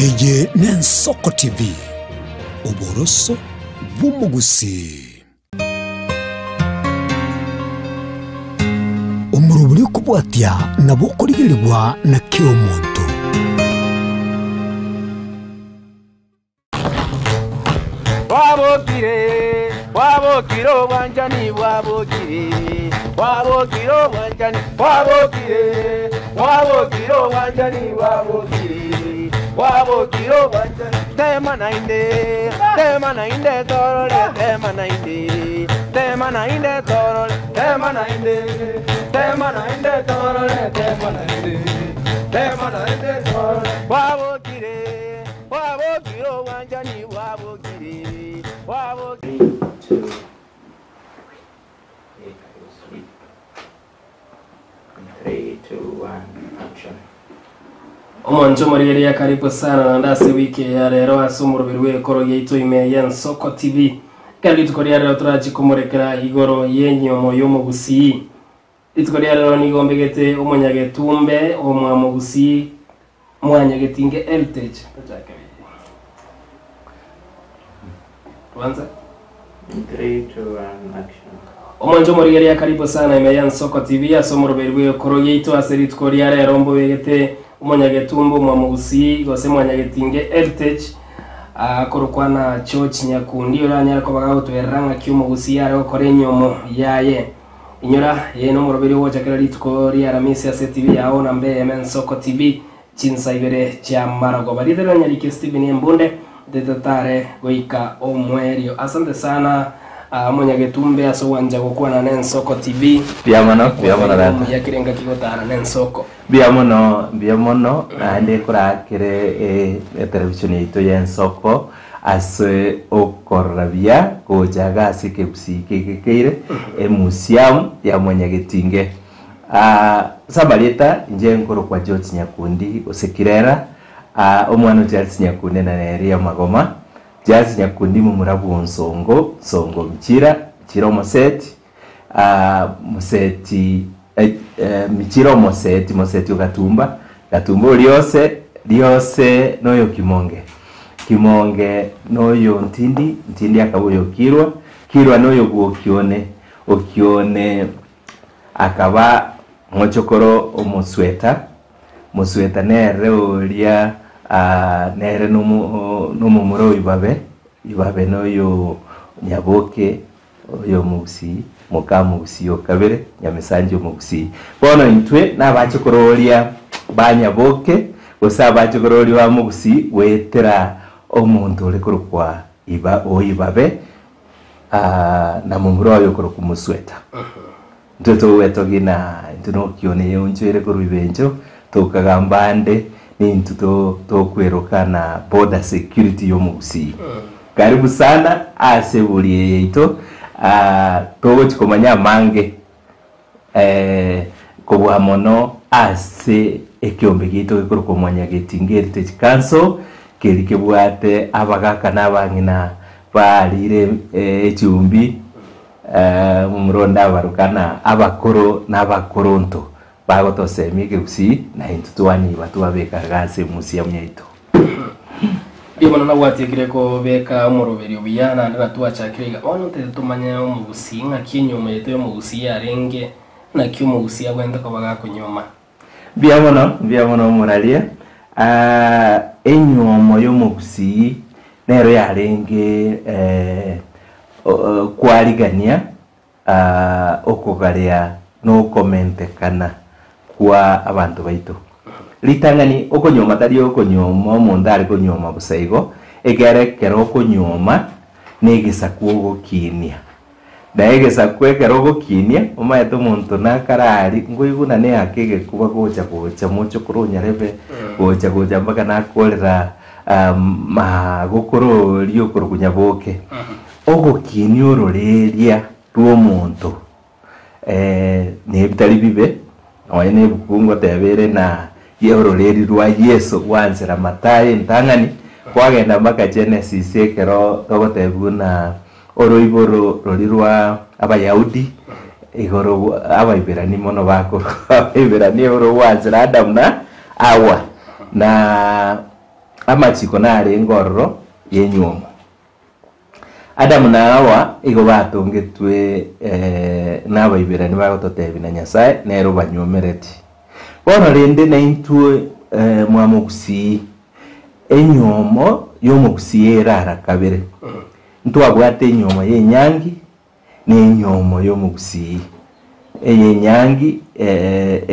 Eye n'Ensoko TV, oboroso bw'omogusii. Omorobori okobwatia nabo okorigerigwa na kera omonto. Bwabokire, bwabokire obwanchani bwabokire, bwabokire obwanchani bwabokire, bwabokire obwanchani bwabokire, bwabokire obwanchani. Tema naende, tema naende torore, tema naende, tema naende torore, tema naende, tema naende torore, tema naende, tema naende torore. Bwabokire. Bwabokire obwanchani bwabokire, bwabokire. Three, two, eight, three. Three, two, one, action. Omonche omorigereria karibu sana naende ase wiki eye ya rero ase omoroberi bw'egekoro giaito ime y'Ensoko TV. Ekero rituko ria rero torachi komorekera igoro y'enyomo y'omogusii. Rituko ria rero nigo mbegete omonyagetumbe omwamogusii Mwanyagetinge Heritage. Tochake buya. Twanze. 3, 2, 1, action. Omonche omorigereria karibu sana ime ya Nsoko TV ase omoroberi bw'egekoro giaito ase rituko ria rero mbobegete omonyagetumbe omwamogusii gose Mwanyagetinge Heritage akorokwa na George Nyakundi oranyare koba gagotwerera ng'aki omogusii are gokora enyomo yaye. Inyora, eye nomoroberi ogocha kera rituko ri'Aramisi ase etibi yao namba eyemo Ensoko TV, chinsa ibere chia marogoba. Rieta ria Nyarike Stephen Embunde, ntetotare goika omoerio. Asante sana omonyagetumbe ase ogwancha gokwana na Ensoko TV. Mbuya mono, mbuya mono Omoerio tata. omuya kera engaki gotara na Ensoko. Mbuya mono, mbuya mono, naende korakere eh, etelevisheni yaito ya Ensoko. Ase okorora buya gocha iga ase ekegusii kegekeire, emuseum ya Mwanyagetinge. Ase amarieta inche nkorokwa George Nyakundi gose Kirera, omwana o Charles Nyakundi na Neria Magoma. Charles Nyakundi momura bw'Onsongo, Nsongo Michira, Michira Omoseti, Moseti Michira Omoseti, Moseti o Gatumba, Gatumba o Riose, Riose noyo Kimonge, Kimonge noyo Ntindi, Ntindi akaba oyo Kirwa, Kirwa noyo bw'Okione, Okione akaba mochokoro Omosweta, Mosweta nere oria nere nomomura o Ibabe, Ibabe noyo Nyaboke, Oyomogusii, mokamogusii o kabere, nyamesancha omogusii. Bono intwe nabache kororia ba Nyaboke, gose abache kororia ba mogusii goetera omonto ore korokwa iba o Ibabe, na momura oye okorokwa Mosweta. Intwe togwetogia na intwe nokione yeonchoire korwa ibencho, tokagamba ande, nintwe to tokweroka na border security y'omogusii. Karibu sana ase eburi eye yaito, togochi komanya amange kobua mono ase ekiombe giaito gekorokwa Mwanyagetinga Heritage Council, keria kebwate abagaka na abang'ina barire echumbi. Momura onde abaruka na abakoro na abakoronto bagotosemia ekegusii, na intwe twaniba twabeka iga ase emuseum yaito. Mbuya mono nagwatiekire kobeka omoroberio buya naende natwachakire iga. Bono ntete tomanye omogusii ng'aki enyiomo yaito y'omogusii yarenge, naki omogusii abwenerete koba gakonyuoma. Mbuya mono, mbuya mono omoraria. Enyuomo y'omogusii nero yarenge kwarigania okogarea na okomentekana kwa abanto baito. Ritang'ani okonyuoma tari okonyuoma omonto are konyuoma bosa igo, ekiagera ekero okonyuoma na egesaku ogokinia. Na egesaku ekero ogokinia, omanyete omonto nakare aria, nkoiguna neake egekuba gocha gocha mochokoro onyarebe, gocha gocha mpaka nakorera magokoro oria okorokwa Nyaboke. Ogokinia ororeria rw'omonto nebitari bibe, nonya na ebuku ngoteba ere na ororeria rwa Yeso gwanchera Mathayo entang'ani, kwagenda mpaka Genesis ekero togotebiwa buna Oroiboro roria rwa Abayahudi igoro Abaiberani mono bakorwa Abaiberani oro gwanchera Adamu na Hawa. Na. Amachiko narenge ororo y'enywomo. Adamu na Hawa igo batongetwe n'Abaiberania bagototebia na Nyasae nere obanywomereti. Bono rende naintwe mwamogusii, enywomo y'omogusii ere ara kabere. Ntwabwate enywomo y'enyangi na enywomo y'omogusii. Ey'enyangi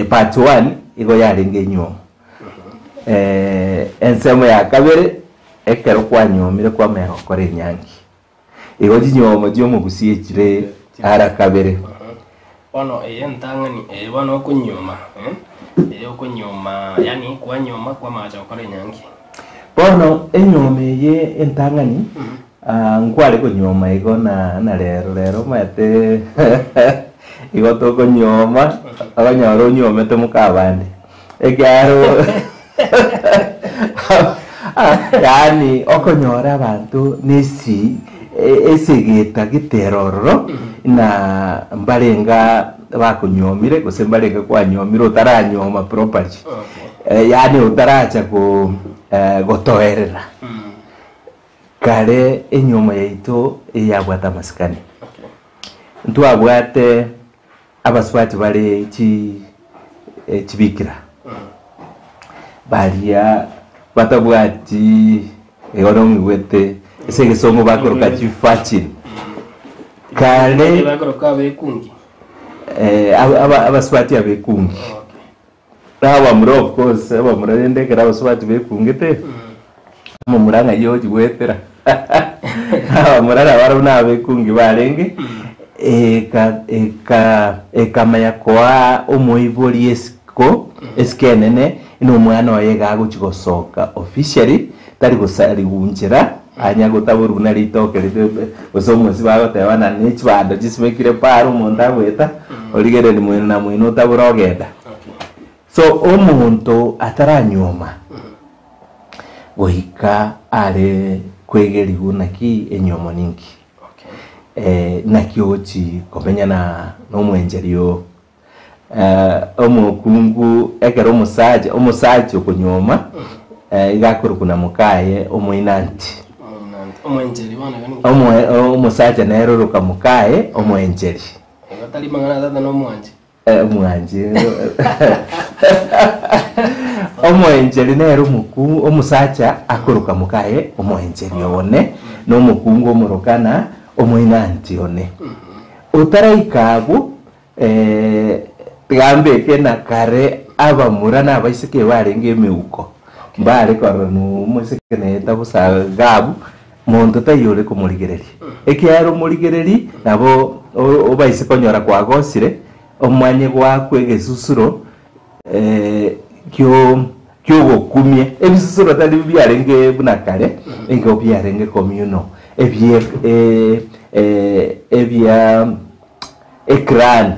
part one igo yarenge enywomo. Ensemo ya kabere, ekero kwanyuomire kwamanya gokora enyangi. Igo chinyuomo chi'omogusii echire ara kabere. Bono eye entang'ani, eye bono okonyuoma, eye okonyuoma yaani kwanyuoma kwamanya gocha gokora enyangi. Bono enyuomo eye entang'ani, nkware konyuoma igo na na rero rero omanyete igo tokonyuoma, okonyora onyuomete moka abande. Ekiagera yaani okonyora abanto nesi esegeta gete ororo na mbarenga bakonyuomire gose mbarenge kwanyuomire otaranyuoma properly. Yaani otaracha ko gotoerera. Kare enyuomo yaito eyabwate amasikani. Ntwabwate Abasubati bare chi chibikira baria batabwati igo nong'igwete ase egesongo bakoroka chi virgin. Kare Bakoroka abekungi. aba abasubati abekungi. Na abamura of course abamura rende ekero abasubati bekungete omomura ng'ai ochi goetera abamura nabarabwo na abekungi barenge eka eka ekamanya koa omoibori esiko esiko enene na omwana oye iga agochi gosoka officially tari gosariwu nchera anya gotaborwa buna ritoke rire gose omosie bagoteba na ne chibando chisimekire paaro omonto agoeta origereria moino na moino otabore ogenda. So omonto ataranyuoma goika are kwegerigwa naki enyuomo ninki, naki ogochi komenya na omwencheri oo. Omokungu ekero omosacha omosacha okonyuoma iga akorokwa na mokaye omoinanti. Omoencheri bono iga ninki? Omoe omosacha nere oroka mokaye omoencheri. Igo tari mang'ana tata na omwanchi. Omwanchi omoencheri nere omokungu omosacha akoroka mokaye omoencheri one, na omokungu omoroka na omoinanti one. Otaraika abwo Tiga mbeke na kare abamura na abaiseke barenge emeuko, mbare korora nomoiseke naeta bosa iga abwo, monto taiyo ore komorigereria. Ekiagera omorigereri nabo obaise konyora kwagosire, omanye goakwa egesusuro kio kiogokumia. Ebisusuro tari biarenge buna kare, nigo biarenge communal, ebie ebia. Ekrani,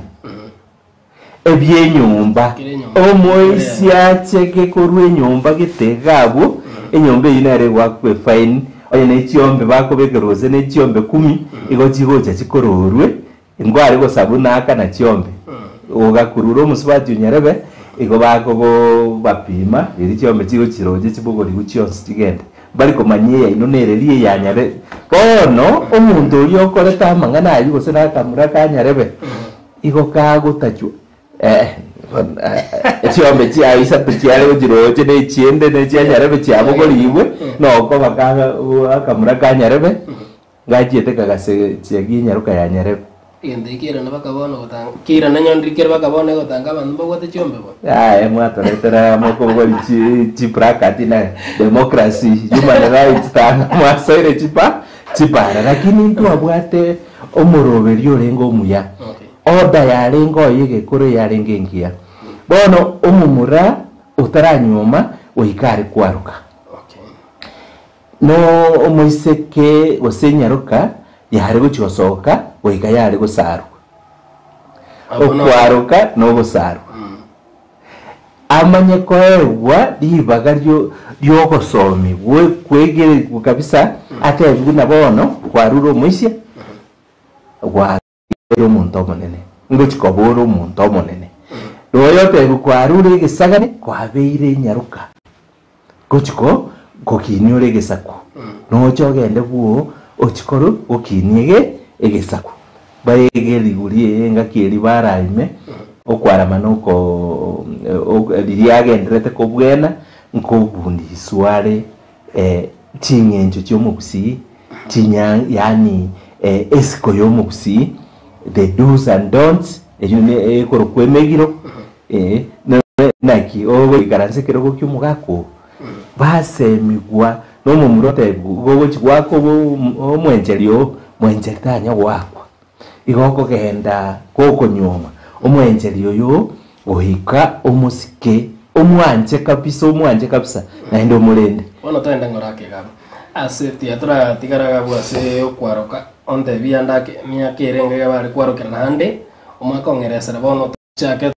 ebi'enyomba, omoisiacheke korwa enyomba gete iga abwo, enyomba eyio nere egoakwa efaini, onye ne chiombe bakobekerwa gose ne chiombe kumi, igo chigocha chikororwe, ngware gosabwa naakana chiombe. Ogakurura omosubati onyarebe, igo bakogo bapima, riria chiombe chigochiroche chibogorigwe chionsi chigende. Mbari komanya eyaino nereri eyanyare. Bono omonto oria okorete amang'ana ayio gose nakamura kanyarebe, igo kagotachwa chiombe chiaye isato chiare gochiroche na echiende na echianyarebe chiabogorigwe, nokoba akamura kanyarebe. Ngachiete kagasegia enyaroka ya nyarebe. Egento eke kiairana baka bono gotanga kiairana nyondiri kere baka bono egotanga abanto mbabwate chiombe bono. Yaya mwatoretera mokobori chi chiplacard na democracy human rights tanga mwasoire chipa chipara lakini ntwabwate omoroberi orenge omuya Okay. order yarenge oye egekoro yarenge engiya bono omomura otaranyuoma goika are kwaroka Okay. No omoiseke gose enyaroka yare gochia gosoka goika yare gosarwa. Abwo no- Okwaroka na ogosarwa. Amanye koegwa ribaga rio riogosomigwa kwegerigwa kabisa atebigwe buna bono kwarure omoisia gwa. Ere omonto omonene, ngochia koba ore omonto omonene. Noyo otebiwa kwarure egesagane, kwabeire enyaroka. Gochia ko Nkokinia ore egesaku, noche ogende bwoo ochie korwa gokinia ege egesaku. Baege riguri eye engaki eria baraime, okwarama na oko riria agendererete kobwena, nkobundiswa are ching'encho chi'omogusii, chinya yaani esiko y'omogusii, the do's and don'ts, eyio ne ekorokwa emegiro, naki ogoikaransa ekerogo ki'omogaka oo. Basemigwa nomomura otebigwa, igo ogochia goaka omwencheri oo, mwencheri tanya goakwa. Igo okogenda gokonyuoma, omwencheri oyo goika omosike, omwanche kabisa, omwanche kabisa, naende omorende. Bono togende ng'ora ake iga abwo. Ase tiga toratigare iga abwo ase okwaroka, ontebie ande ake emiaka erenge iga bare kwarokera naende, omwaka ong'eresera bono tochake.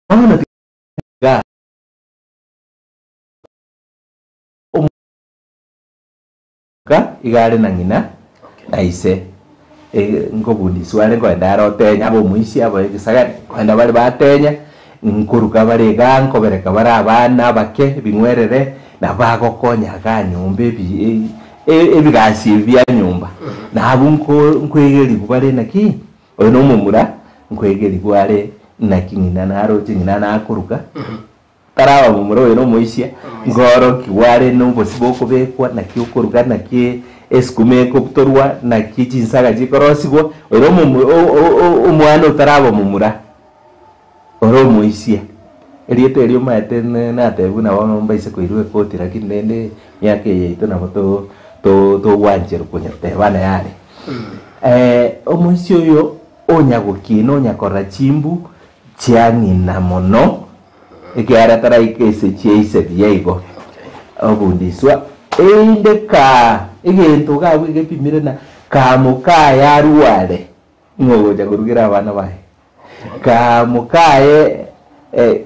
Bono tiga omoka iga are na ng'ina na ise, nkobundiswa are nkoenda are otenya abe omoisia abe egesagane, nkoenda bare batenya, nkoruka bare igaa nkobereka bare abana abake ebing'werere, nabo bagokonya igaa nyomba ebi ebigasi ebi bia nyomba. Na abwo nko nkoegerigwa bare naki, oyo na omomura, nkoegerigwa are naki ng'ina naroche ng'ina nakoruga. Taraba momura oyo nomoisia, nkoorokigwa are nobosie bokobekwa, naki okoruga, naki esukuma ekobutorwa, naki chinsaga chikorosigwa, ore omomu- o- o- o- omwana otaraba momura, ore omoisia. Erieta erio omanyete ne natebiwa buna bono mbaise koirwa ekoti lakini rende emiaka eye yaito nabo to- to- togwancherwa konya koteba nayare. Omoisia oyo onya gokina onya korora chimbu chia ng'ina mono, Ekiagera taraika ase chiaise buya igo, obundiswa erinde kaa egento iga abwo egepimire na kaa mokaye arware, ng'o ogocha korugera abana baye? Kaa mokaye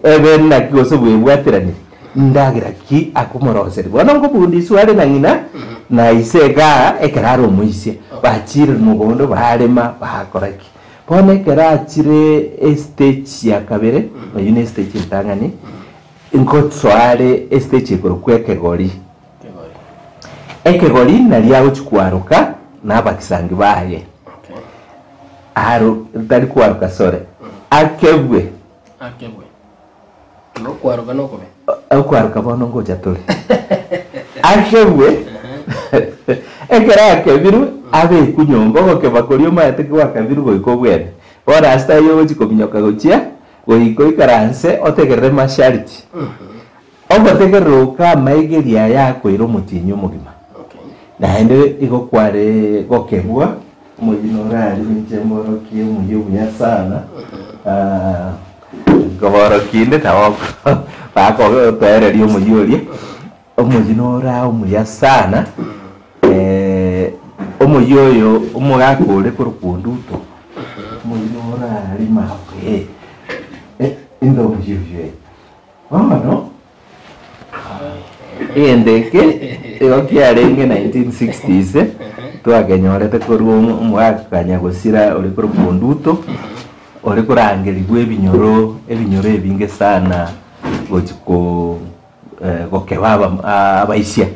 ebe naki gose bwebwatiranire, ndagera ki akomoroseria? Bono nkobundiswa are na ng'ina na ise igaa ekero are omoisia, bachire mogondo barema bakora ki. Bono ekero achire estage ya kabere, oyio ne estage entang'ani, ngosoa are estage ekorokwa ekegori. Ekegori nario agochia kwaroka na abakisangi baye. Aro tari kwaroka sorry, akebwe. Akebwe. Igo okwaroka nokobe. Okwaroka bono ngocha tore. Akebwe, ekero akebirwe, abekwe nyomba, ogokeba koria omanyete gwakabirwe goika obwene. Bono ase taiyo ogochia kominyoka gochia, goika oikaranse otegerere masharti. Ogotegerera oko amaigerio aya akoira omotienyi omogima. Naende igo kware gokebwa, omoyio norari inche mborokie omoyio obuya sana, nkoborokia inde nabo bakotoereria omoyio oria, omoyio nora omuya sana, omoyio oyo omogaka ore korokwa Onduto, omoyio norari mawe, inde omoyio oyio eh. Bono, egento eke igo kiarenge 1960s, twakenyorete korwa omogaka Nyagosira ore korokwa Onduto, ore korangerigwa ebinyoro ebinyoro ebinge sana gochi ko gokeba aba abaisia.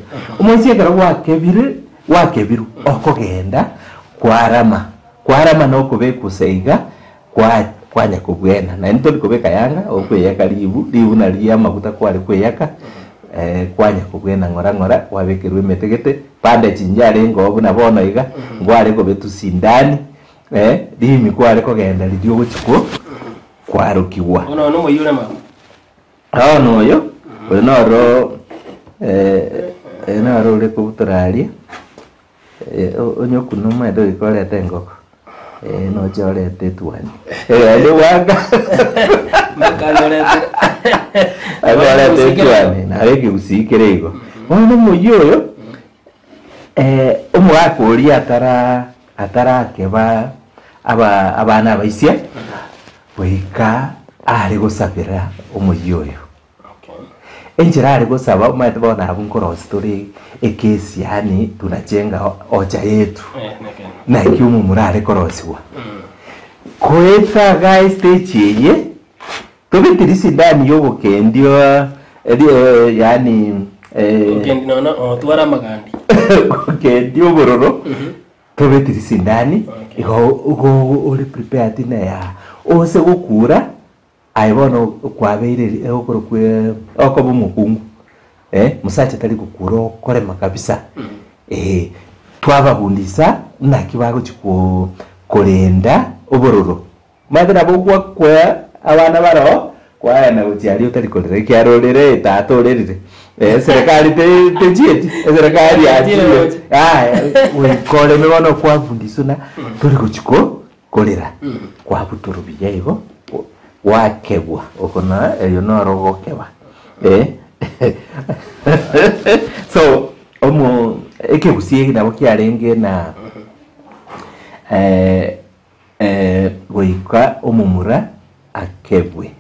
Omoisia ekero gwakebire gwakebirwe, okogenda kwarama, kwarama na okobekwa iga. Kwa kwanya kobwena, naende tori kobeka yanga, okweyaka ribu, ribu nario amaguta kware kweyaka, kwanya kobwena ng'ora ng'ora, kwabekerwa emete gete, bandage njarenge oo buna bono iga, nkware kobetwa sindani, rimi kware kogenda riria ogochia ko kwarokigwa. Bono oyo nomoyio ore maru. Bono oyo, oyo noro oyo noro ore kobutora aria. Onye okuna omanyete goika orete engoko, noche orete etuani. Naende bwanga Mpaka nyorete. Naende orete etuani, nabo ekegusii kere igo. Bono omoyio oyo, omogaka oria atara atarakeba aba abana abaisia, goika are gosabera omoyio oyo. Enchera are gosaba omanyete bono abwo nkorosia tore ekesi yaani tunajenga ocha yetu. Eh, neke. Naki omomura are korosiwa. Koeta iga estage eye, tobete risindani yogokendia eri yaani Okendi nono otware amagandi. gokendia obororo, tobete risindani, igo igo ore prepared na ya ose gokura, aye bono kwabeire okorokwa okoba omokungu, mosacha tari gokura okorema kabisa, eh. Twababundisa naki bagochia ko korenda obororo. Omanyete nabo gwakwea abana baroo, kwaena gochia aria otari korera ekiagera orere tata orerire, eserekari te techieti, eserekari yachire yaya goika oreme bono kwabundiswa na tori gochia ko korera, kwabutorwa buya igo, gwakebwa, oko na oyo noro ogokeba so omo ekegusii eke nabo kiarenge na goika omomura akebwe,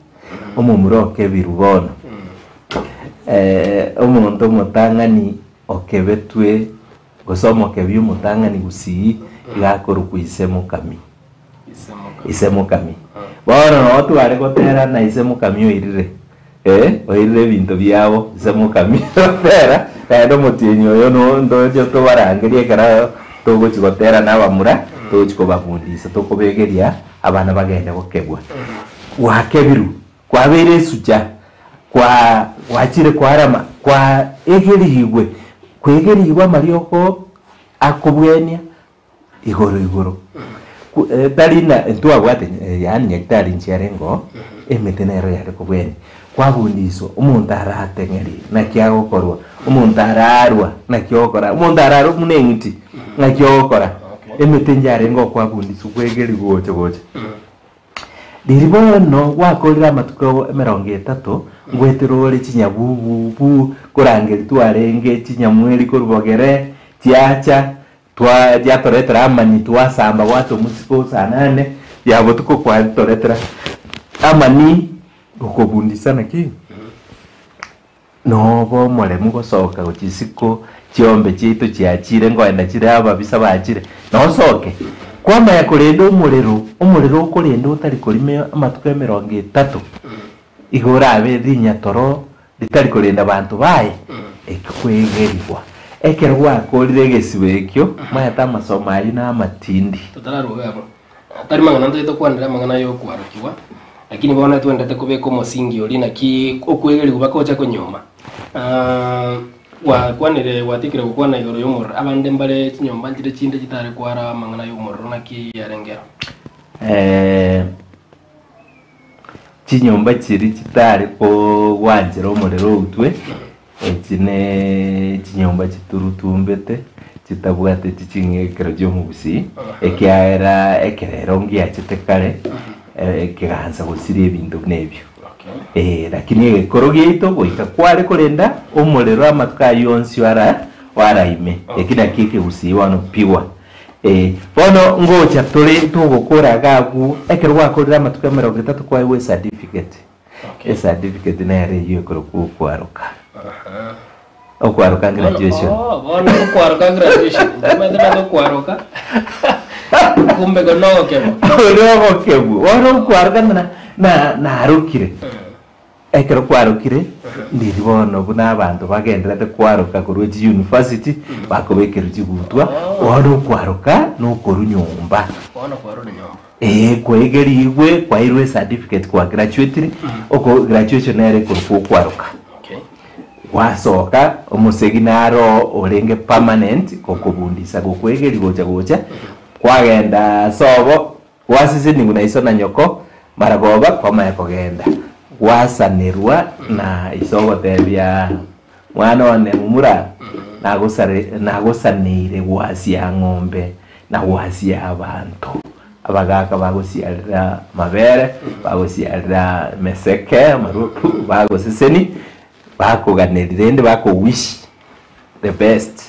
omomura okebirwe bono, omonto omotang'ani okebetwe gose omokebi omotang'ani gusii iga akorokwa ise mokami, ise mokami. Bono noo tware gotera na ise mokami oirire, oirire ebinto biabo ise mokami gotera, naende omotienyi oyo no ntoche tobarangerie ekero togochi gotera na abamura, togochi kobabundisa tokobegeria abana bagende gokebwa. Gwakebirwe, kwabeire esucha, kwa gwachire kwarama, kwaegerigwe, kwegerigwe amariogo akobwenia igoro igoro. Tari ng'a ntwabwate yaani nyagetari nchiarenge oo, emete nero yare kobwenia. Kwabundiswa, omonto arateng'erie naki agokorwa, omonto ararwa naki ogokora, omonto ararwe buna eng'iti naki ogokora. Emete nchiarenge oo kwabundiswa kwegerigwa gocha gocha. Riria bono gwakorire amatuko emerongo etato, ngwetera ore chinyabububu, korangeria twarenge chinyamweri korwa bogere, chiacha, twa chiatoretera amani twasamba gwata omosiko saa nane ya botuko kwatoretera amani gokobundisa naki? Nobe omoremu gosoka gochia isiko, chiombe chiaito chiachire nkoenda chire ababisa bachire, nosoke. Kwamanya korenda omorero, omorero okorenda otari korima amatuko emerongo etato, igo orabe rinyatoro ritari korenda banto baye, ekio kwegerigwa. Ekero gwakorire egesibo ekio, omanyete amasomo ayio na amatindi. Totararwa iga abwo. Tari mang'ana ntoche tokwanere amang'ana y'okwarokigwa, lakini bono etwendete kobeka omosingi oria naki okwegerigwa mpaka ocha konyoma. Gwakwanire gwatikire gokwana igoro y'omorero, abande mbare chinyomba nchire chinde chitare kwara amang'ana y'omorero naki yarenge ero? Chinyomba chiria chitare kogwanchera omorero outwe, echi ne chinyomba chiturutumbete, chitabwateti ching'ekero chi'omogusii, ekiagera ekerero ngiachete kare, ekegansa gosiria ebinto buna ebio. Ee, lakini egekoro giaito goika kware korenda omorero amatuko ayio onsi ara araime, eki nakio ekegusii bono pigwa. Ee, bono ngocha tore togokora iga abwo, ekero gwakorire amatuko emerongo etato kwaegwa ecertificate. Ecertificate nere eyio ekorokwa okwaroka. Okwaroka graduation. Oh, bono okwaroka graduation. Omanyete nande okwaroka. Kumbe ko nogokebwa. Ore ogokebwa. Bono okwaroka ng'a na narokire. Ekero kwarokire, ndiri bono buna abanto bagendererete kwaroka korwa chiuniversity, bakobekerwa chigutwa, bono okwaroka nokorwa nyomba. Bono kwarure nyomba. Ee, kwaigerigwe, kwairwe ecertificate kwa graduatire, oko graduation nere ekorokwa okwaroka. Okay. Gwasoka, omosegi naro orenge permanent gokobundisa gokwegeria gocha gocha, kwagenda sobo, Gwasesenigwe na iso na nyoko, maragoba kwamanya kogenda. Gwasanerwa na iso ogotebia, Mwana one momura, nagosare nagosaneire gwasia ng'ombe na gwasia abanto. Abagaka bagosiarera amabere, bagosiarera emeseke, amarupu, bagoseseni, bakoganeria rende bakowish the best.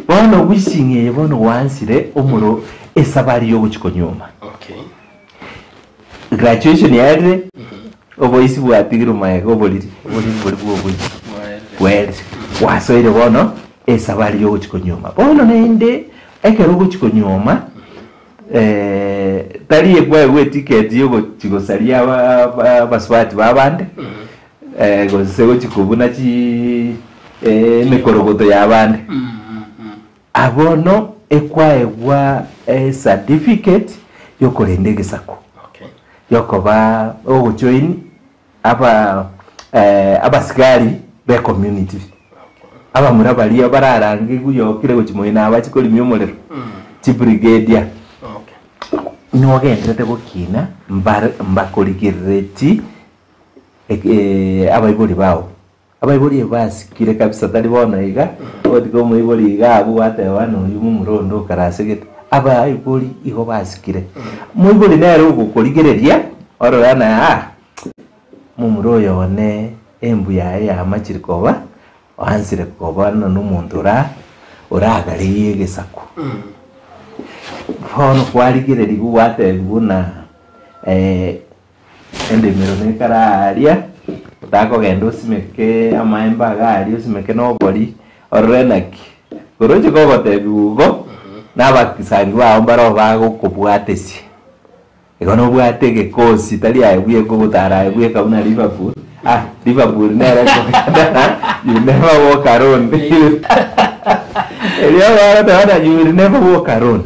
Bono wishing eye bono gwansire omoro esabari yogochia konyuoma. Okay. Graduation yarire, oboisi bwatigirwe magega oboriri, oboriri bori bwa oboisi. Bwerire. Gwasoire bono esabari yogochia konyuoma. Bono naende ekero ogochia konyuoma tari ekwaegwa eticket yogochia gosaria aba abasubati ba abande, gose gochia kobuna chi emekorogoto ya abande. Abono ekwaegwa ecertificate yokorenda egesaku, yokoba ogojoin aba abasigari be community. Abamura baria bararange oyokire gochia moino abachie korimia omorero, chibrigadier. Nogenderete gokina mbare mbakorigerereti abaibori bao. Abaibori basikire kabisa tari bono iga, ogotiga omoibori iga abwo gwateba bana oyio momura onde okarasegete. Abaibori igo basikire. Moibori nere ogokorigereria orore ng'a aa momura oyo one embu yaye yamachire koba oansire koba na nomonto ora oragarerie egesaku. Bono kwarigererigwa gwatebiwa buna Endemero nekare aaria, otakogenda osimeke amaemba iga aria, osimeke na obori, orore naki. Oroche kogotebiwa igo, na abakisangi bao mbaro bagokobwatesia. Igo nobwate egekosi, tari aye bweka ogotara aye bweka buna Liverpool, ah Liverpool nere ekogenda you never walk alone. Erio bagoteba ng'a you will never walk alone.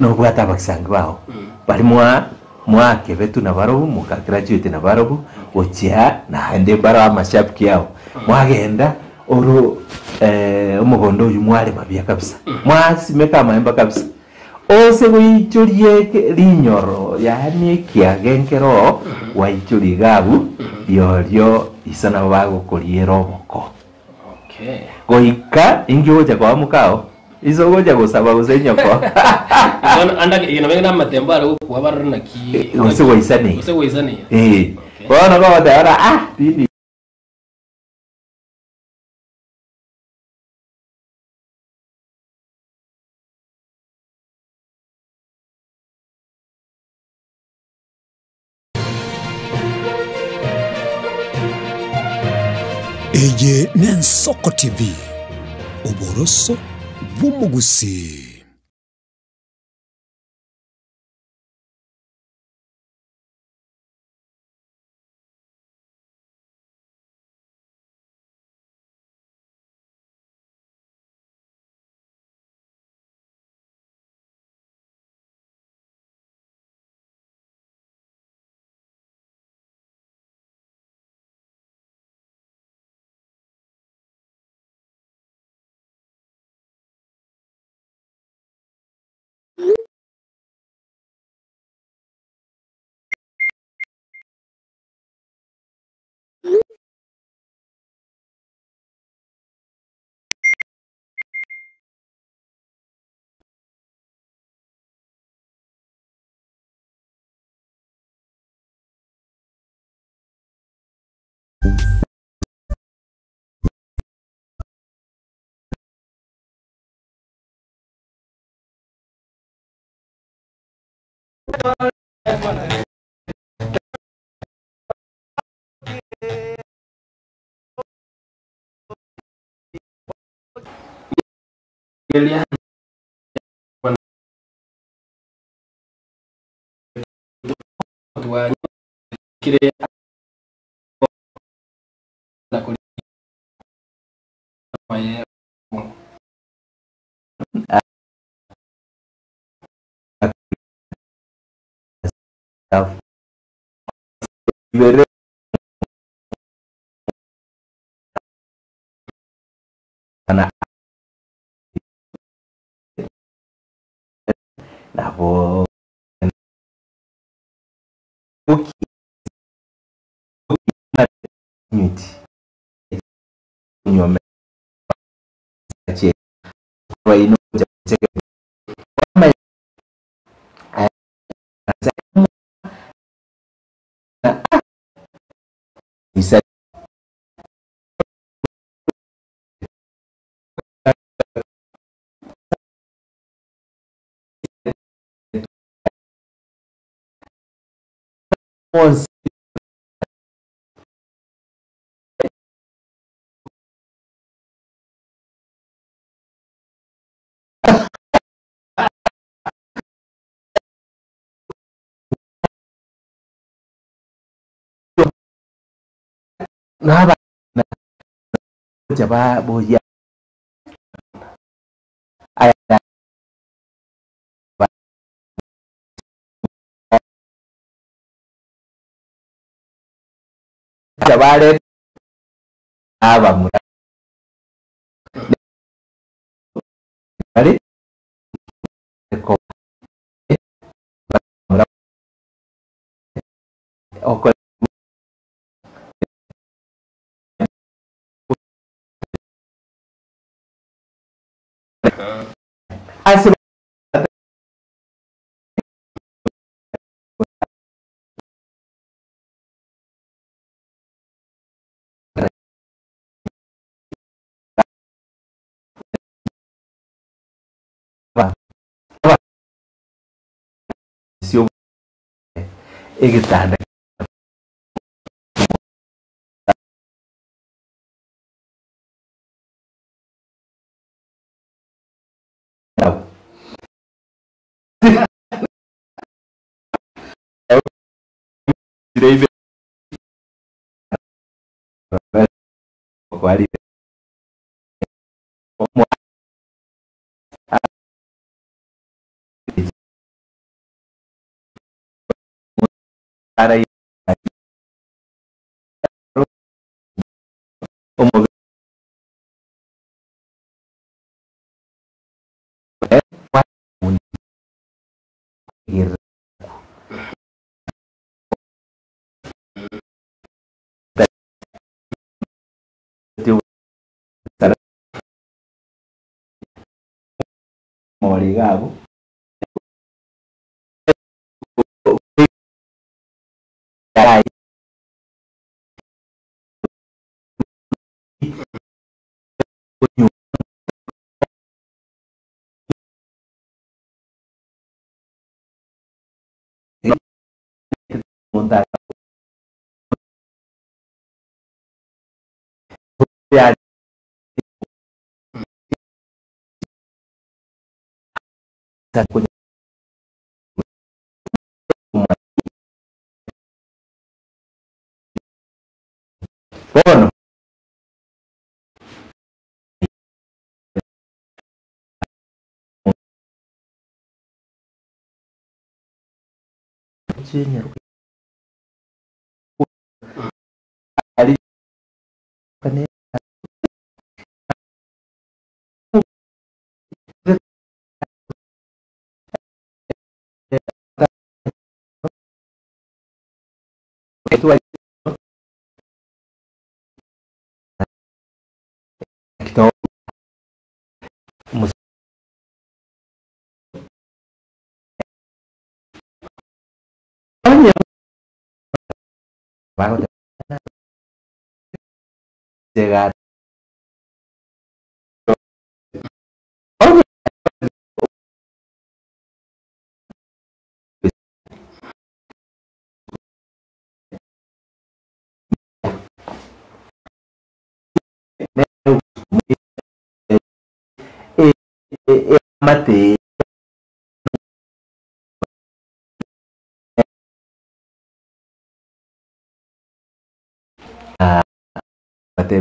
Nobwate abagisangi bao baria mwa mwakebetwe nabarobwo, mokagraduate nabarobwo, gochia naende mbaro amashabiki ao, mwagenda oro omogondo oyio mwarema buya kabisa, mwasimeka amaemba kabisa, ose goichoria eke rinyoro yaani ekiage nkere oo, gwaichoria iga abwo, riorio iso nabo bagokoriera oboko. Goika inki ogocha koa mokao? Iso ogocha gosaba gose nyoko? Bono anda eye nabo na amatembo are gokwa barore naki Gose gwaisaneire. gose gwaisaneire. Eh. Okay. Bono gogoteba ng'a ah tindi Eye n'Ensoko TV, oboroso bw'omogusii. Eria twanyokire na kori maye Ibere na nabo Isa onsi. Naba gocha ba boyia aya bare abamura bare ko mura oko ase ba sio egitanda kwari ara omo Morigabu montar Bono ari kane llegar mate mate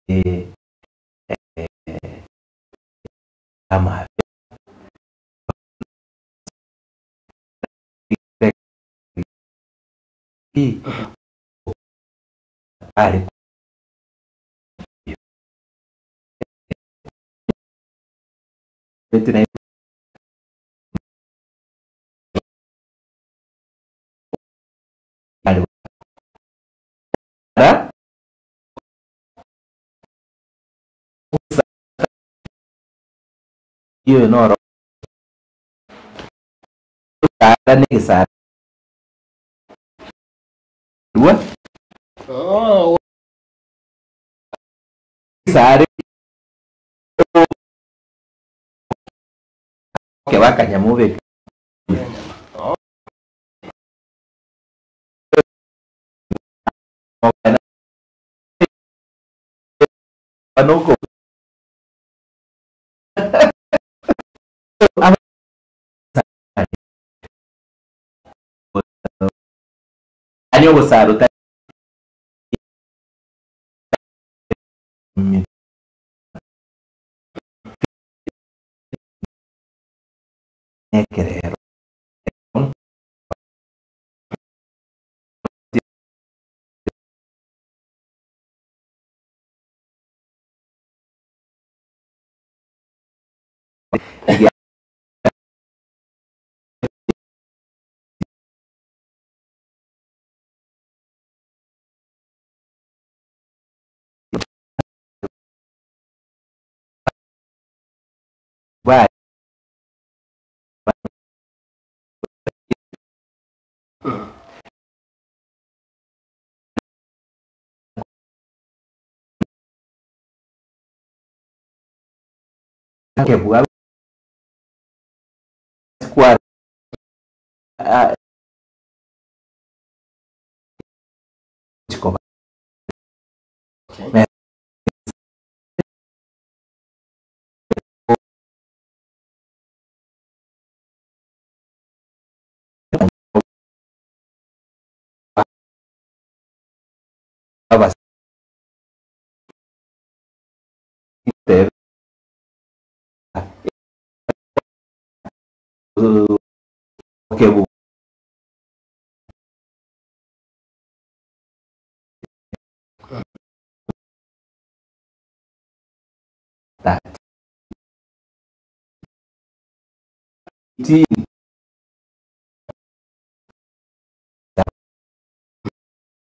ti ama ari Oyo noro Egesara na egesara rwa Oh, egesare keba akanyama obeke Oh. noko ani ogosara otari ekerero Ba- kebwa kwa ah, chikoba Okay. Abas- te- kebu that Teen.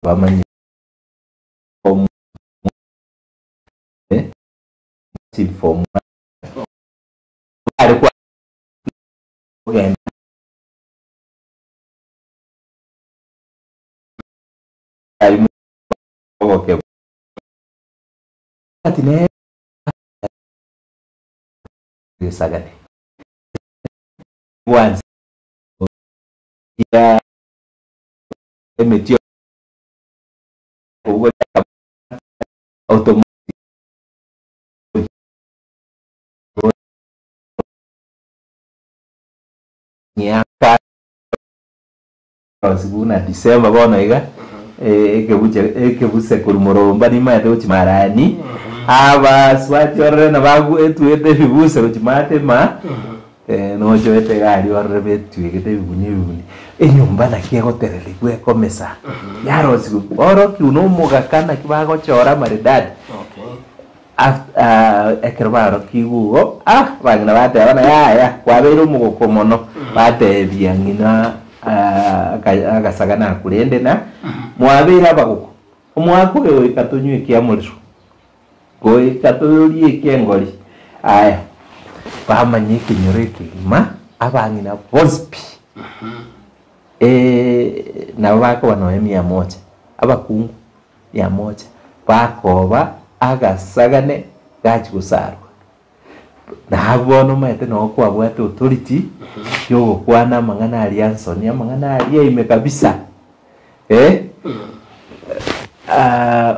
Bamanyi form eh, form alikuwa kugenda ali okay ati ne sagane wanze ya emiti ubwo automatic myaka na December bono iga ekebuche ekebuse kurumuromba nimaete gochimarani abaswati orore na bagu etuete ebibuse gochimate ma nochoete egari orore betuegete ebibuni ebibuni enyomba naki egotererigwa ekomesa yarosigu orokiu na omogaka naki bagochora maridadi Okay. Ekero barokigwa igo ah bang'ina bateba na yaya kwabeire omogoko mono batebia ng'ina ah, agasaga nakurende na mwabeire abagoko omwaka oyo goika tonywe ekia morero goika torie ekia engori aya bamanya ekenyoro ekegima abang'ina bonsi pi nabo bakoba nonya mia moja abakungu mia moja bakoba agasagane gachi gosarwa nabo bono omanyete noo kwabwate authority yogokwana amang'ana aria nsoni amang'ana aria ime kabisa eh?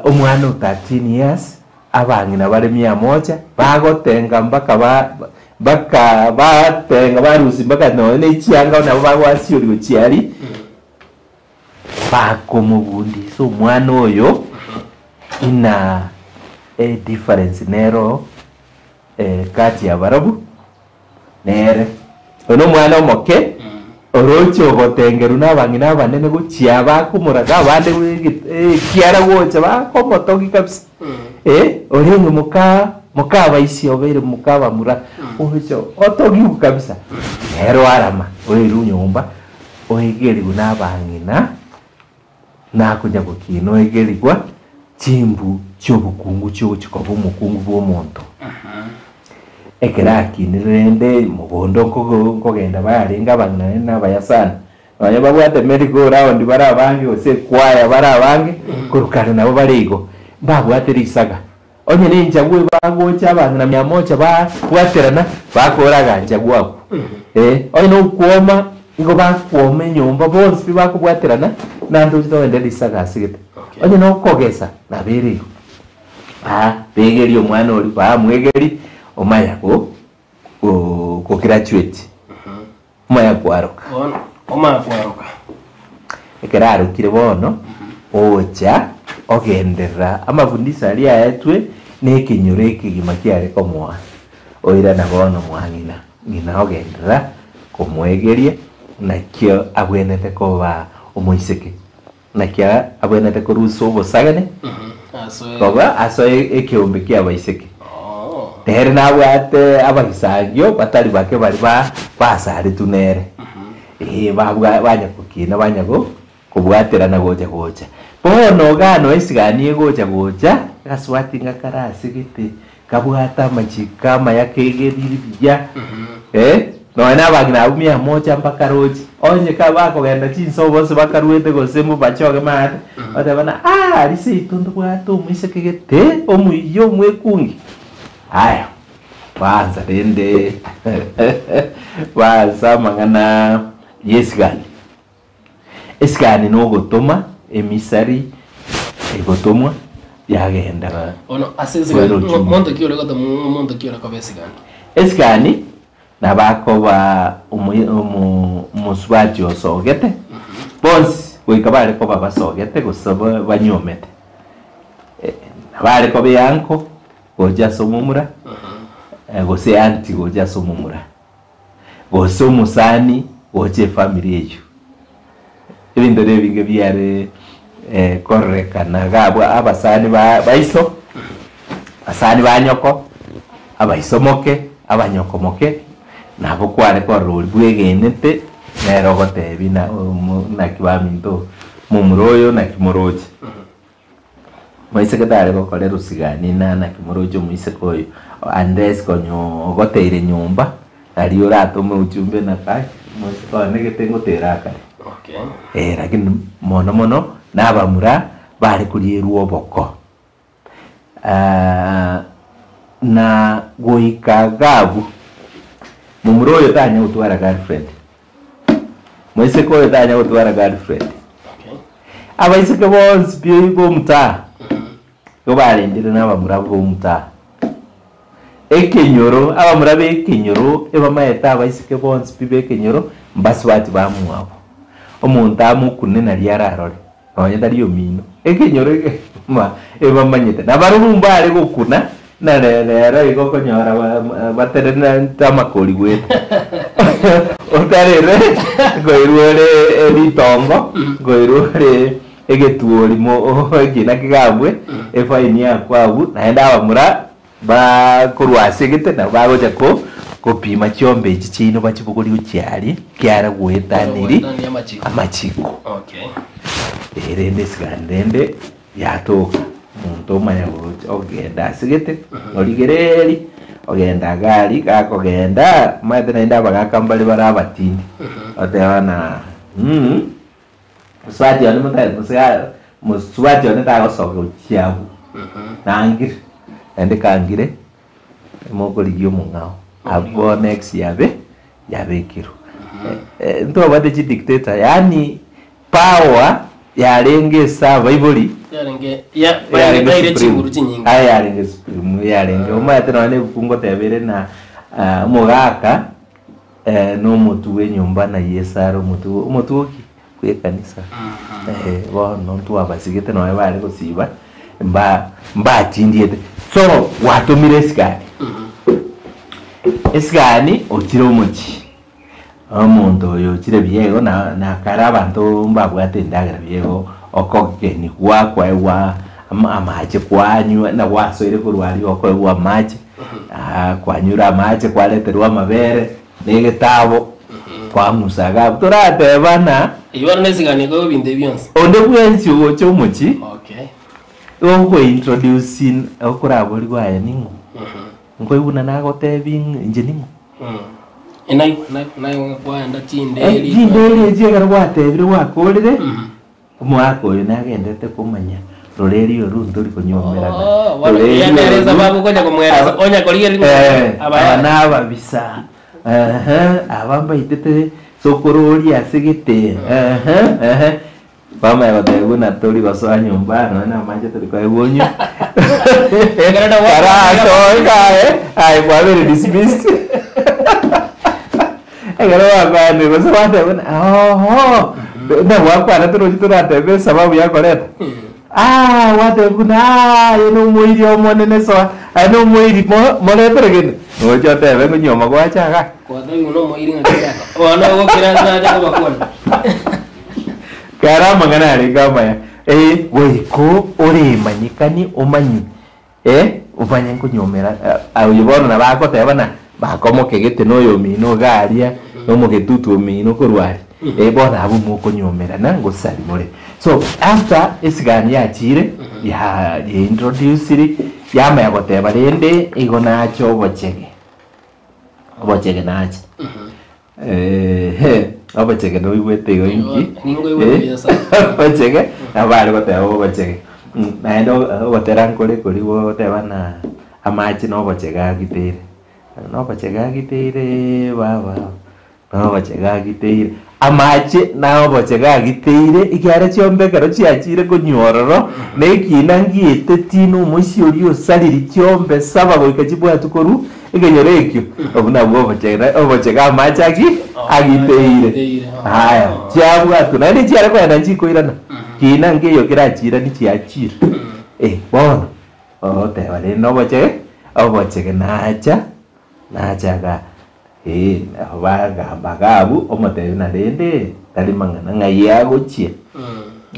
Omwana o 13 years abang'ina bare mia moja bagotenga mpaka ba mpaka batenga barusi mpaka nonya na echianga nabo bagwasiori gochiari bakomobundisa omwana oyo ina e difference nero kati ya barabu nere oyo na omwana omoke oroche ogotengerwa na abang'ina abanene gochia bakomoraga abande ekiara gocha bakomotogi kabisa orenge moka mokabaisia obeire mokabamura ocha otogiwu kabisa nero arama oirwe nyomba oigerigwe na abang'ina nakonya gokina oigerigwa chimbu chia obokungu chia ogochia koba omokungu bwa omonto. Ekero akinire rende mogondo nkogo nkogenda barenge abang'ina naende nabaya sana. Nonya babwate merry go round bare abange gose ekwaya bare abange, korwa kare nabo bare igo. Mbabwate risaga. Onye ne enchagu ebagocha abang'ina mia moja babwaterana, bakora aganchagu abwo. Eh, onye na okwoma, nigo bakwoma enyomba bonsi pi bakobwaterana, naende toche togende risaga ase gete. Onye na okogesa, nabo ere igo. Aa, begerie omwana oria, bamwegerie, omanya go go gograduate, omanya kwaroka. Bono omanya kwaroka. Ekero arokire bono, ocha ogenderera amafundisho aria aetwe na ekenyoro ekegima kiare komoa, oirana bono mwa ng'ina, ng'ina ogenderera komoegeria nakio abwenerete koba omoiseke. Naki abwenerete korusia obosagane koba asoe ekeombe ki'abaiseke. Nere nabwate abagisangio batari bake baria ba basaretwe nere, ee, babwa banya gokina banya go kobwaterana gocha gocha. Bono igaa noe esigani egocha gocha, agaswati ng'a kare ase gete, kabwate amachiko amaya kegeriri buya, eh, nonya na abang'ina abwo mia moja mbakaroche, onye ka bakogenda chinsa bonsi bakaruete gose mobachoge maate, bateba ng'a aah aria seito ntobwate omoiseke gete, omuya omwekungi. Aya, baansa rende baansa amang'ana ya esigani. Esigani nogotoma, emisari egotomwa yagenda Bono ase esigani, koira ochumi. monto ki ore gotoma omonto ki ore koba esigani? Esigani nabo akoba omo- omo- omosubati osogete, bonsi goika bare koba basogete gose ba- banyuomete. Nabo are koba eanko gocha ase omomura, gose eanti gocha ase omomura. gose omosani gocha efamiri eyio. Ebinto na ebinge biare kororekana iga abwo abasani ba baiso, abasani ba nyoko, abaiso moke, abanyoko moke, nabo kware korora oria bwegenete nere ogotebi na omo naki baminto momura oyo naki moroche. Moiseke tare gokora erusigani na naki moroche omoiseke oyo, unless konya ogoteire nyomba, nario oratome ujumbe na kai omoiseke one gete ngotera akare. Okay. Eh, lakini mono mono na abamura bare korierwa oboko. Na goika iga abwo, momura oyo tanya gotwara girlfriend, moiseke oyo tanya gotwara girlfriend. Okay. Abaiseke bonsi pi b'omotaa, igo barendire na abamura b'omotaa. Ekenyoro, abamura b'ekenyoro ebamaete abaiseke bonsi pi b'ekenyoro, mbasubati bamwabo. Omonto amokune nario ararore, nonye tari omino. Ekenyoro ekegima ebamanyete. Na barobwo mbare gokuna, na rero igo okonyora batenenete amakori goeta. Otarere nkoirwa ore ritongo, nkoirwa ore egetuori mo ekina kegambwe, efaini yakwe abwo, naende abamura bakorwa ase egete nabo bagocha ko gopima chiombe echi chiaino bachibogorie gochia aria, kiara goetaniri Goetania amachiko. amachiko. Okay. Eh, rende esigani rende Yatoka, omonto omanya gocha ogenda asegete, origereeri, ogenda iga aria, gakogenda, omanyete naende abagaka mbare bare abatindi, oteba ng'a mh, mosubati one motari mosiga mosubati one tagosoka gochia abwo, nangire, naende kangire, mokorigia omong'ao, abwo next yabe yabekirwe. Ntobwate chidictator yaani Power yarenge ase abaibori Yarenge ya yarenge baire supreme. chinguru chinyinge. Aye yarenge supreme yarenge omanyete nonya na ebuku ngoteba ere na ah, omogaka eh, na omotwe bwa enyomba na Yeso are omotwe omotwe oki? Bwa ekanisa. Eh, bono ntwabasigete nonya bare gosiba mba mbatindiete. So gwatomire esigani, esigani ochire omochie. Omonto oyo ochire buya igo na nakare abanto mbabwate endagera buya igo, okogenigwa kwaegwa ama amache kwanywa na gwasoire korwa aria okoegwa amache, kwanyure amache kwareterwa amabere na egetabo, kwang'usa iga abwo torateba ng'a. Eyio bono nesigani ekoigwa ebinto ebi bionsi. Onde bwensi ogocha omochie, Okay. igo okointroducing okoraborigwe aye ning'o? Nkoigwa buna nagotebi ng'a inche ning'o? Naigwa, naigwa, naigwa ng'a kwaenda chinderi. Chinderi echi ekero gwatebire gwakorire, omwaka oyo nagenderete komanya rorerio oru ntori konywomerana. Oh, bono eria nere esababu okonya komoeresa, onya korigereria ng'a Aba aba nababisa, ehe, aba mbaitete sokoro oria ase gete, ehe, ehe. Bamanya goteba buna tori gosoa nyomba nonya na amache tori koegwa onywe. Ekero na gwa- Karasoe kaye, aye kwabeire dismissed. Ekero bakwanire gose bateba buna oho, na gwakwana torochi toratebe esababu yakoreta. Ah, gwateba buna ah, aye na omoiri omonene soa, aye na omoiri mo- moretere gento. Noche otebe ng'a nyoma gwacha igaa. Gwatebigwa na omoiri ng'a kera aka. Bono ogokira nacha kobakwana. Kare amang'ana arenge amaya, ee, goika oremanyekanie omanye, ee, omanye nkonyomera oyo bono nabo agoteba ng'a bakomokegete na oyomino iga aria, na omogetutu omino korwa aria, ee bono abwo mokonyomerana ngosari more. So after esigani yachire, ya yaintroduciri, yamanya goteba rende igo nache obochege, obochege nache. Eeh, obochege noigwete igo inki? Ninkoigwete buya sana. Obochege, nabo bare goteba obochege. Naende ogotera nkore koria gogoteba ng'a amache na obochege agiteire, na obochege agiteire baba, na obochege agiteire, amache na obochege agiteire ekiagera chiombe ekero chiachire konywa ororo, na ekina ngieteti na omoisia oria osariri chiombe saba goika chibwatwe korwa Ekenyoro ekio, obwo nabwo obochega obochega amache agi agiteire. Aya, chiabwatwa naende chiare kogenda nchikoirana, kina nkeiyo kerachiiranie chiachire. Eh, bono, ogoteba rende obochege, obochege nacha, nacha igaa, eh, nabo bagamba iga abwo, omotebi na rende, tari mang'ana ng'ai agochia,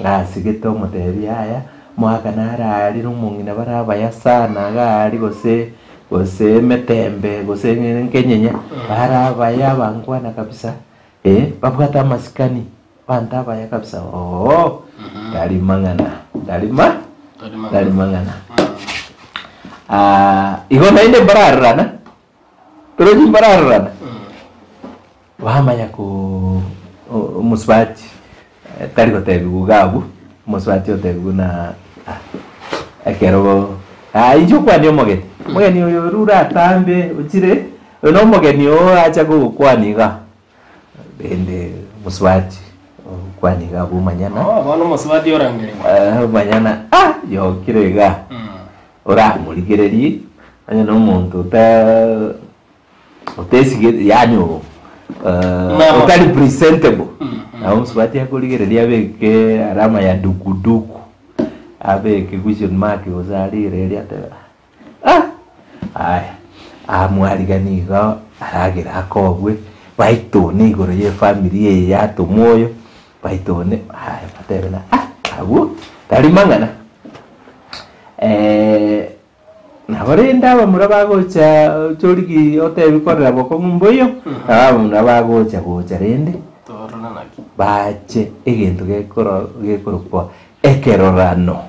asigete omotebi yaya, mwaka nare aria na omong'ina bare abaya sana iga aria gose. gose emetembe, gose nkenyenya, bare abaya abankwana kabisa, eh, babwate amasikani, abanto abaya kabisa ooh, tari mang'ana, tari ma, tari mang'ana. Ah, igo naende mbararorana, torochi mbararorana, bamanya ko omosubati tari gotebiwa iga abwo, omosubati otebiwa buna ah, ekero ah inche okwanie omogeni, omogeni oyo orure atambe ochire, oyo na omogeni oo acha kogokwania igaa, rende omosubati okwania iga abwo omanyana, Oh, bono omosubati orangerigwa. omanyana ah yokire igaa, oramorigererie, onye na omonto ota. Otesigete yaani oo Mama. otari presentable nabo omosubati akorigereria abeke alama ya dukuduku abeke question mark gose arigererie atebe ah aya amwariganie igo aragere akobwe baitone igoro ya efamiri eye yatomwa oyo baitone aya batebe ng'a ah abwo tari mang'ana. Nabo rende abamura bagocha chorigi otebi korera bokong'u mboiyo, nabo abamura bagocha gocha rende Torora naki. bache egento gekoro gekorokwa ekerorano.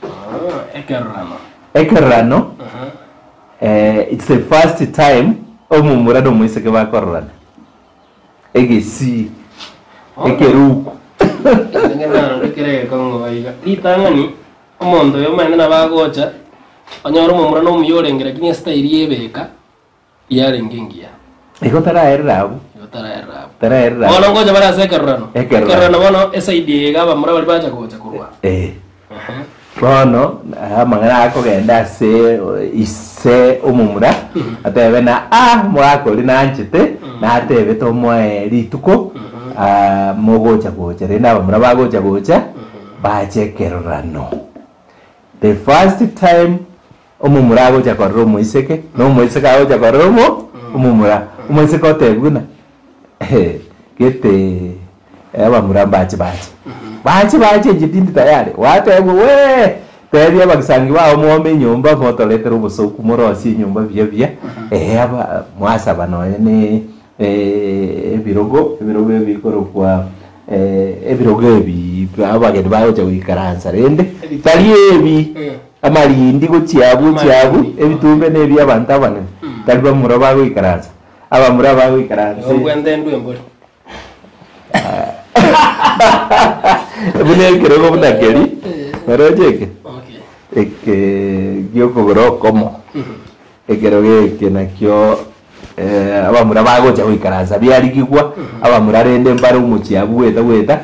Ah, ekerorano. Ekerorano, Aha. it's the first time omomura na omoiseke bakororana, egesii, ekeruku. Inche narorire kere egekong'u iga. Ritang'ani. Omonto oyo omanyete nabo agocha, onyore omomura na omuya orenge lakini estyle y'ebeka yarenge engiya. Igo taraerera abwo. Igo taraerera abwo. Taraerera abwo. Bono ngocha bare ase ekerorano. Ekerorano. Ekerorano bono eside eye iga abamura baria bacha gocha korwa. Eh. Ehe. Bono amang'ana akogenda ase ise omomura atebe na ah omogaka oria nanchete natebete omoe rituko ah mogocha gocha rende abamura bagocha gocha. Bache ekerorano. The first time omomura agocha korora omoiseke, na omoiseke agocha korora omo omomura. Omoiseke otebiwa buna gete abamura mbache bache. Bache bache inche tindi tayari. Gwatebwa wee tebia abagisangi bao mwome enyomba motoretere obosoku morosie enyomba buya buya, aba mwasaba nonye ne ebirogo, ebirogo ebi bikorokwa ebirogo ebi abageni bagocha goikaransa rende, tari ebi. Amarindi gochia abwo gochia abwo, Amarindi. ebitumbe na ebia abanto abanene, tari bamura bagoikaransa, abamura bagoikaransa Igo mbwente ndwe embori. Buna ekerogo buna keri, oroche eke? Okay. Eke giokogoro okomo, ekerogo eke nakio abamura bagocha goikaransa biarigigwa, abamura rende mbare omochie abwo goeta goeta,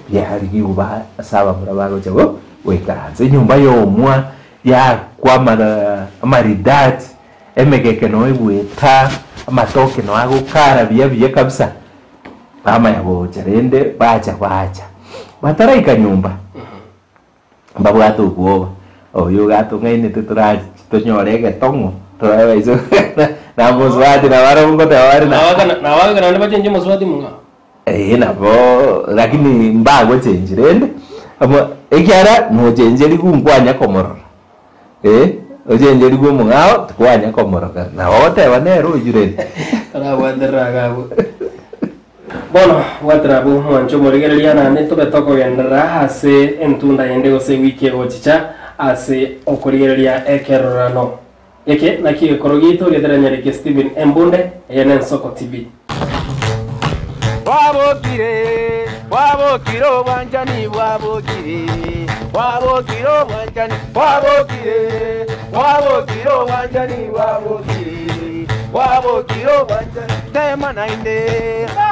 biarigigwa ba ase abamura bagocha go goikaransa. Enyomba yomwa yakwa amara amaridadi, emegeke noo egoeta, amatoke noo agokara buya buya kabisa, bamanya gocha rende bacha bacha, bataraika nyomba. Mbabwate obwoba, oyo iga atong'ainete torachi tonyore egetong'o torabe iso na mosubati nabo barabwo ngoteba bare na Nabagaka naende bachenche omosubati mong'ao. Eeh nabo lakini mbagochenchi rende amo ekiagera nochencherigwe nkwanya komorora eh, ochencherigwe omong'ao tikwanya komorora nabo ogoteba nere oyio rende. Torabwaterera iga abwo. Bono bwatera abwo mwanche omorigereria naende tobe tokogenderera ase entunda yende gose ewiki egochicha ase okorigereria ekerorano. Eke nakio egekoro giaito geteranyareke Stephen Embunde, eye n'Ensoko TV. Bwabokire, bwabokire obwanchani bwabokire, bwabokire obwanchani bwabokire, bwabokire obwanchani bwabokire, bwabokire obwanchani. Tema naende,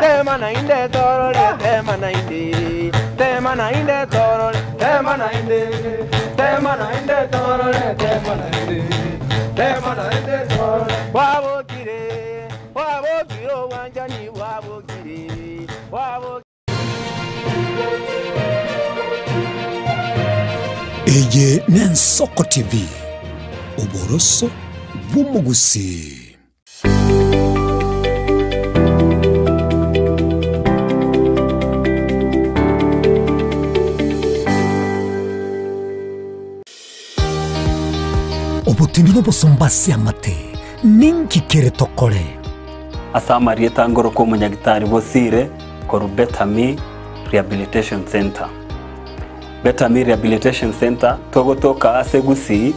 tema naende torore, tema naende, tema naende torore, tema naende, tema naende torore, tema naende, tema naende torore. Bwabokire, bwabokire obwanchani bwabokire, bwabokire. Eye n'Ensoko TV, oboroso bw'omogusii. Obotindi n'obosomba ase amate, ninki kere tokore? Ase amarieta ngorokwa omonyagitari Bosire korwa Betami Rehabilitation Centre. Betami Rehabilitation Centre togotoka ase Gusii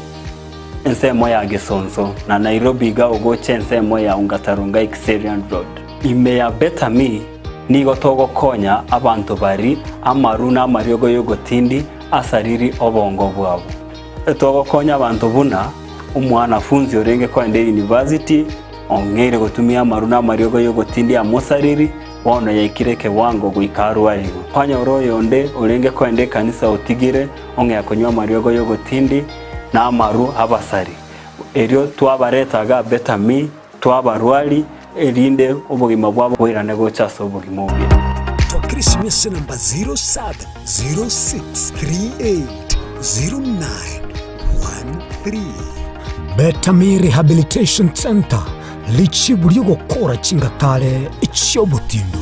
ensemo ya Gesonso na Nairobi iga ogocha ensemo ya Ongata Rongai Kiserian Road. Ime ya Betami nigo togokonya abanto bari amaru na amariogo y'ogotindi asariri obongo bwabo. Togokonya abanto buna omwanafunzi orenge kogenda eyunivasiti ong'eire gotumia amaru na amariogo y'ogotindi amosariri, bono yaikire ekewango goika arwarigwe. Kwanyora oyonde orenge kogenda ekanisa otigire ong'ea konywa amariogo y'ogotindi na amaru abasari. Erio twabareta iga Betami, twabarwari, erinde obogima bwabo boirane gocha ase obogima obuya. Twakera esimi ase enamba 0706380913. Betami Rehabilitation Centre, richibu ri'ogokora chingatare chi'obotindu.